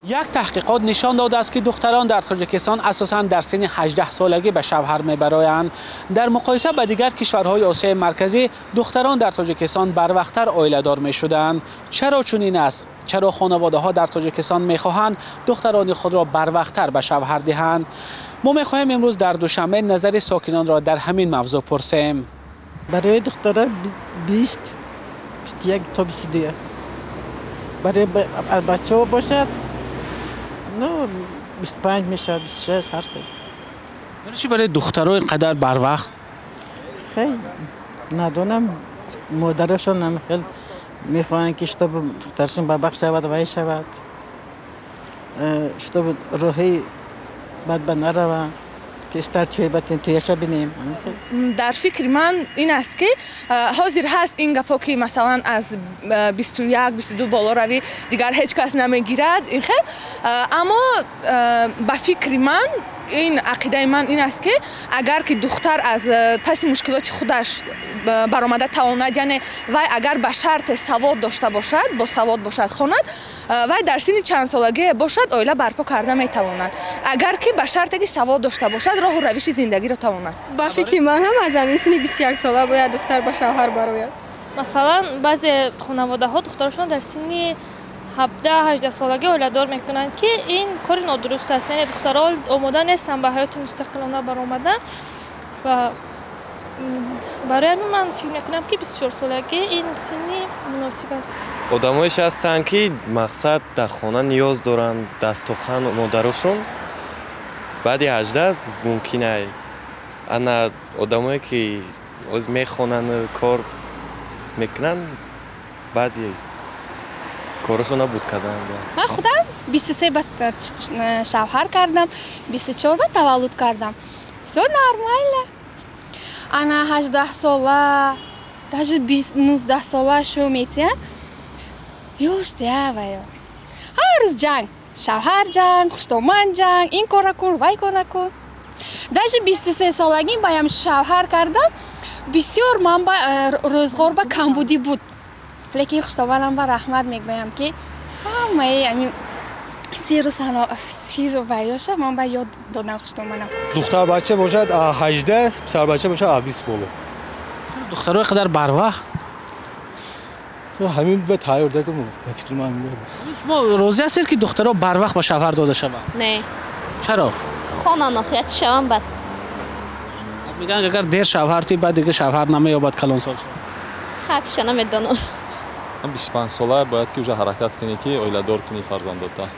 Як таҳқиқот нишон додааст, ки духтарон дар Тоҷикистон асосан дар синни 18 солагӣ ба шавҳар мебароянд. Дар муқоиса ба дигар кишварҳои Осиёи Марказӣ, духтарон дар Тоҷикистон барвақттар оиладор мешуданд. Чаро чунин аст? Чаро хонаводаҳо дар Тоҷикистон мехоҳанд духтарони худро барвақттар ба шавҳар диҳанд? Мо мехоҳем имрӯз дар Душанбе назари сокинонро дар ҳамин мавзӯъ пурсем. Барои духтара 20, 21 то 22. Барои бачаҳо бошад, ну, 25 мешавад, 26, ҳар хел. Барои чӣ барои духтаро ин қадар барвақт? Хел надонам, модарашон ҳам хел мехоҳанд, ки чтобы духтарашон бабахт шавад, вай шавад, чтобы роҳи бад ба нараванд, тезтар чӯй батем, туяша бинем. Дар фикри ман ин аст, ки ҳозир ҳаст ин гапҳо, ки масалан аз 21, 22 боло равӣ, дигар ҳеҷ кас намегирад, ин хел. Аммо ба фикри ман, ин ақидаи ман ин аст, ки агар ки духтар аз паси мушкилоти худаш баромада тавонад, яъне вай агар ба шарте савод дошта бошад, босавод бошад, хонад, вай дар синни чандсолагие бошад, оила барпо карда метавонад, агар ки ба шарте ки савод дошта бошад, роҳу равиши зиндагиро тавонад. Ба фикри ман ҳам аз ҳамин синни 21 сола бояд духтар ба шавҳар барояд. Масалан, баъзе хонаводаҳо духтарошон дар синни 17-18 солагӣ оиладор мекунанд, ки ин кори нодуруст аст. Яъне духтаро омода нестанд ба ҳаёти мустақилона баромадан ва барои ҳамин ман фикр мекунам, ки 24 солагӣ ин синни муносиб аст. Одамоеш ҳастанд, ки мақсад дар хона ниёз доранд, дастухан модарошон, баъди 18 мумкин ай. Ана одамое, ки оз мехонанд, кор мекунанд, баъди корашон буд кардан. Ман худам 23 ба шавҳар кардам, 24 ба таваллуд кардам, всё нормально. Ана 18 сола, даже 19 сола шу метиҳанд, ёштя ваё ҳар рӯз ҷанг, шавҳар ҷанг, хуштоман ҷанг, ин кора кун, вай кор накун. Даже 23 солагӣ баям шавҳар кардам, бисёр ман ба рӯзғор ба камбудӣ буд, лекин хуштоманам ба раҳмат мегӯям, ки ҳамаи ҳамин сиру сиру ваёша ман ба ёд додам хуштоманам. Духтарбача бошад, 18, писарбача бошад, 20 боло. Духтаро қадар барвақт? Ҳамин ба тайёр дагам, ба фикри ман. Шумо розӣ ҳастед, ки духтаро барвақт ба шавҳар дода шаванд? Не. Чаро? Хонан, охирати шаванд, бад. Мегӯянд, агар дер шавҳар ти, баъд дига шавҳар намеёбад, калонсол шавад. Хакша намедонам. 25 сола бояд ки уже ҳаракат кунӣ, ки оиладор кунӣ, фарзандота.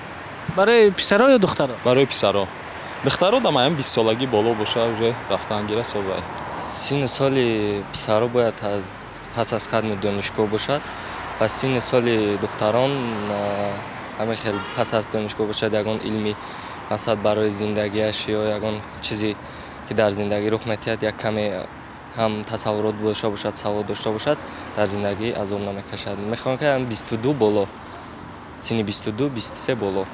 Барои писаро ё духтаро? Барои писаро. Духтаро дамаям 20 солагӣ боло боша, уже рафтан гира созай. Синну соли писаро бояд аз пас аз хатми донишгоҳ бошад ва синни соли духтарон ҳамин хел пас аз донишгоҳ бошад, ягон илми мақсад барои зиндагиаш ё ягон чизе, ки дар зиндагӣ рух метиҳад, як каме ҳам тасаввурот дошта бошад, савод дошта бошад, дар зиндагӣ азоб намекашад. Мехоҳам, ки 22 боло, синни 22, 23 боло.